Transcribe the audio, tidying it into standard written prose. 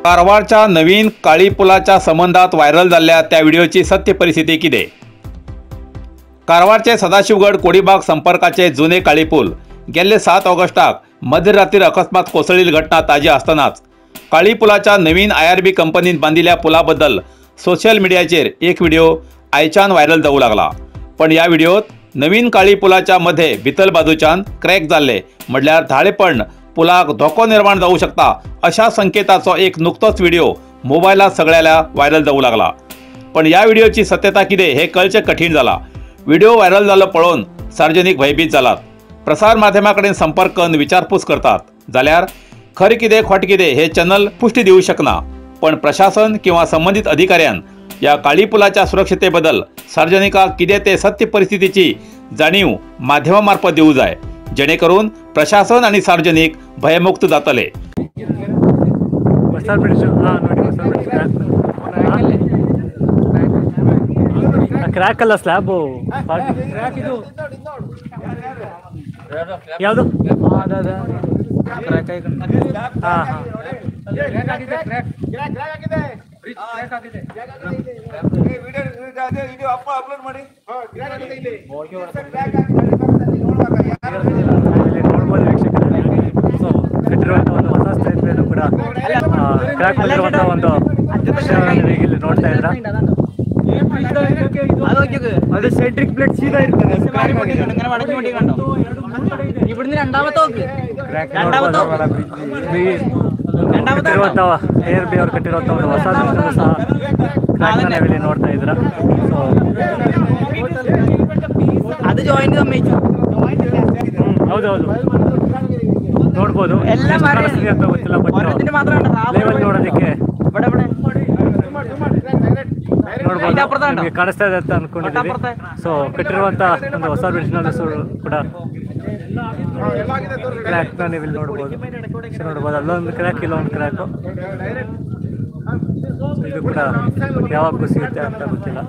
कारवारच्या नवीन काळी पुलाच्या संबंधात व्हायरल जाल्ल्या त्या व्हिडिओची सत्य परिस्थिती कितें? कारवारचे सदाशिवगड कोडीबाग संपर्काचे जुने काळी पूल गेल्ले 7 ऑगस्टाक मध्यरात्री अकस्मात कोसळील घटना ताजी आसतनाच काळी पुलाच्या नवीन IRB कंपनीन बांदिल्ल्या पुलाबद्दल सोशल मिडियाचेर एक व्हिडिओ आयच्यान व्हायरल जावू लागला। पण ह्या व्हिडिओत नवीन काळी पुलाच्या मध्ये भितर बाजूच्यान क्रॅक जाल्ले म्हणल्यार धाळेपण पुलाक धोको निर्माण जाऊ शकता अशा संकेताचो एक नुकतोच व्हिडिओ मोबायलात सगळ्याला व्हायरल जाऊ लागला। पण या व्हिडिओची सत्यता कितें हे कळचें कठीण जाला। व्हिडिओ व्हायरल जालो पळोवन सार्वजनिक भयभीत जालात, प्रसार माध्यमां कडेन संपर्क करून विचारपूस करतात, जाल्यार खरें कितें खोटें कितें हे चॅनल पुष्टी दिवंक शकना। पण प्रशासन किंवा संबंधित अधिकाऱ्यान या काळी पुलाच्या सुरक्षतेबद्दल सार्वजनिकांक कितें ते सत्य परिस्थितीची जाणीव माध्यमां मार्फत दिवंक जाय, जेणेकरून प्रशासन आणि सार्वजनिक भयमुक्त जातले। ಕ್ರ್ಯಾಕ್ ಅಲ್ಲ ಸ್ಲ್ಯಾಬು ಯಾವುದು? ಹಾಂ ಹಾಂ ನೋಡ್ಬೋದು ವೀಕ್ಷಕರೇ. ಸೊ ಕಟ್ಟಿರುವಂಥ ಒಂದು ಹೊಸ ಸೇತುವೆಯನ್ನು ಕೂಡ ಕ್ರ್ಯಾಕ್ ಬಂದಿರುವಂಥ ಒಂದು ದೃಶ್ಯವನ್ನು ನೀವು ಇಲ್ಲಿ ನೋಡ್ತಾ ಇದ್ದೀರಾ. ಅದು ಸೆಂಟ್ರಿಕ್ ಪ್ಲೇಟ್ ಸೀದಾ ಇರ್ತದೆ. ಕಟ್ಟಿರುವಂಥ ಏರ್ ಬಿ ಅವರು ಕಟ್ಟಿರುವಂಥ ಒಂದು ಹೊಸ ಸಹ ಕ್ರ್ಯಾಕ್ನ ನಾವಿಲ್ಲಿ ನೋಡ್ತಾ ಇದ್ದೀರಾ. ಸೊ ಅದು ಜಾಯಿಂಟ್ ಹೌದೌದು ನೋಡ್ಬೋದು ಅಂತ ಗೊತ್ತಿಲ್ಲ, ಬಟ್ ಲೆವೆಲ್ ನೋಡೋದಕ್ಕೆ ನೋಡ್ಬೋದು, ನಿಮಗೆ ಕಾಣಿಸ್ತಾ ಇದೆ ಅಂತ ಅನ್ಕೊಂಡಿದ್ದೀವಿ. ಸೊ ಕಟ್ಟಿರುವಂತ ಒಂದು ಹೊಸ ಬ್ರಿಡ್ಜ್ ಕೂಡ ಕ್ರ್ಯಾಕ್ನ ನೀವು ಇಲ್ಲಿ ನೋಡ್ಬೋದು. ನೋಡ್ಬೋದು ಅಲ್ಲೊಂದು ಕ್ರ್ಯಾಕ್, ಇಲ್ಲೊಂದು ಕ್ರ್ಯಾಕ್. ಇದು ಕೂಡ ಯಾವಾಗ ಕುಸಿಯುತ್ತೆ ಅಂತ ಗೊತ್ತಿಲ್ಲ.